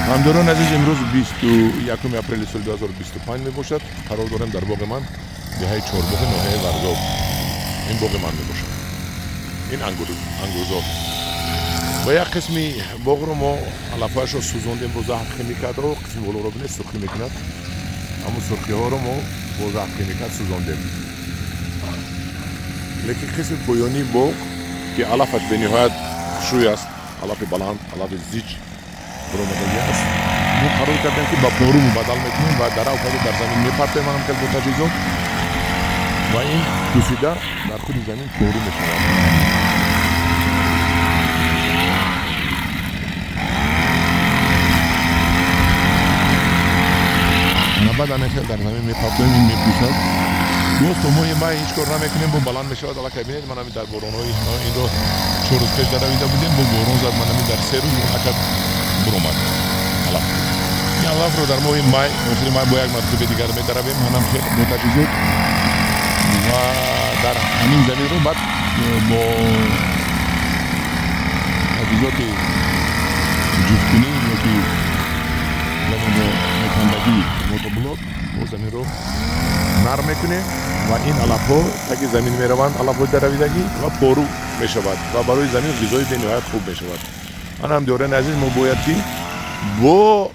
Ҳамдорон азиз, имрӯз 21 апрели соли 2025 мебошад. Қарор дорем дар боғи ман, деҳаи Чорбоғи ноҳияи Варзоб. Ин боғи ман мебошад. Ин ангурзор. Ва як қисми боғро мо алафҳояшро сӯзондем бо заҳрхимикатро, қисми болоро бинед, сурхӣ мекунад. Ҳамун сурхиҳоро мо бо заҳрхимикат сӯзондем. Лекин қисми поёнии боғ, ки алафаш бениҳоят хушрӯй аст, алафи баланд, алафи зич баромадагӣ аст, мо қарор кардем, ки ба пору мубаддал мекунем ва дарав карда дар замин мепартоем, ҳам хел бо таҷҳизот, ва ин пӯсида дар худи замин пору мешавад. Баъд ана хел дар замин мепартоем, ин мепӯсад. Боз то моҳи май ҳеҷ кор намекунем, бо баланд мешавад. Аллакай бинед, ман ҳамин дар боронҳои инро 4 рӯз пеш даравида будем, бо борон зад, ман ҳамин дар 3 рӯз акад буромад алаф. Ин алафро дар моҳи май, охири май, бо як маротиба дигар медаравем, ҳанам хел бо таҷҳизот, ва дар ҳамин заминро баъд бо таҷҳизоти ҷуфткунӣ ёки заминро мекандагӣ, мотоблок, мо заминро нарм мекунем ва ин алафҳо таги замин мераванд, алафҳои даравидагӣ, ва пору мешавад ва барои замин ғизои бениҳоят хуб мешавад. Ана ҳамдиёрони азиз, мо бояд ки бо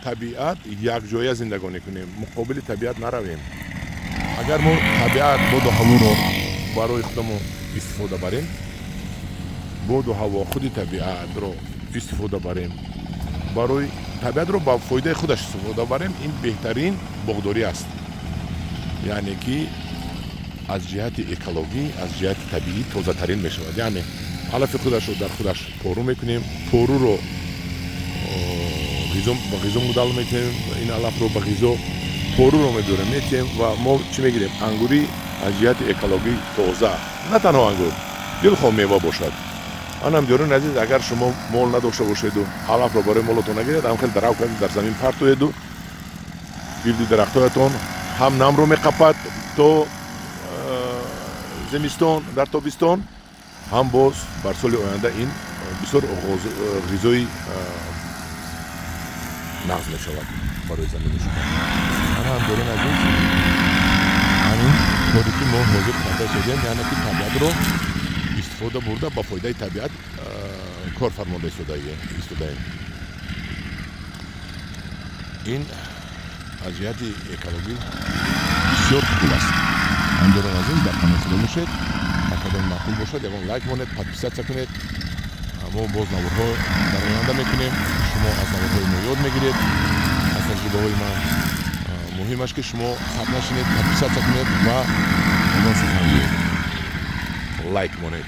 табиат якҷоя зиндагонӣ кунем, муқобили табиат наравем. Агар мо табиат, боду ҳаворо барои худамон истифода барем, боду ҳаво, худи табиатро истифода барем, барои табиатро ба фоидаи худаш истифода барем, ин беҳтарин боғдорӣ аст. Яъне ки аз ҷиҳати экологӣ, аз ҷиҳати табиӣ тозатарин мешавад. Яъне алафи худашро дар худаш пору мекунем, поруро ба ғизо мубаддал мекунем, ин алафро ба ғизо, поруро мебиёрем, метиҳем ва мо чӣ мегирем? Ангури аз ҷиҳати экологӣ тоза, на танҳо ангур, дилхоҳ мева бошад. Ана ҳамдиёрони азиз, агар шумо мол надошта бошеду алафро барои молотон нагиред, ҳам хел дарав карда дар замин партоеду гирди дарахтҳоятон ҳам намро меқапад то зимистон, дар тобистон, ҳам боз бар соли оянда ин бисёр ғизои нағз мешавад барои замини шумо. Ана ҳамдиёрони азиз, ҳамин коре ки мо ҳозир карда истодем, яъне ки табиатро истифода бурда ба фоидаи табиат кор фармода истодаем. Ин аз ҷиҳати экологӣ бисёр хуб аст. Ҳамдиёрони азиз, дар паноҳи Худо бошед. Ба кадом маъқул бошад, ягон лайк монед, подписаться кунед. Мо боз наворҳо дар оянда мекунем. Шумо аз наворҳои мо ёд мегиред, аз таҷрибаҳои ман. Муҳимаш ки шумо хат нашинед, подписаться кунед ва ягон сухан гӯед, лайк монед.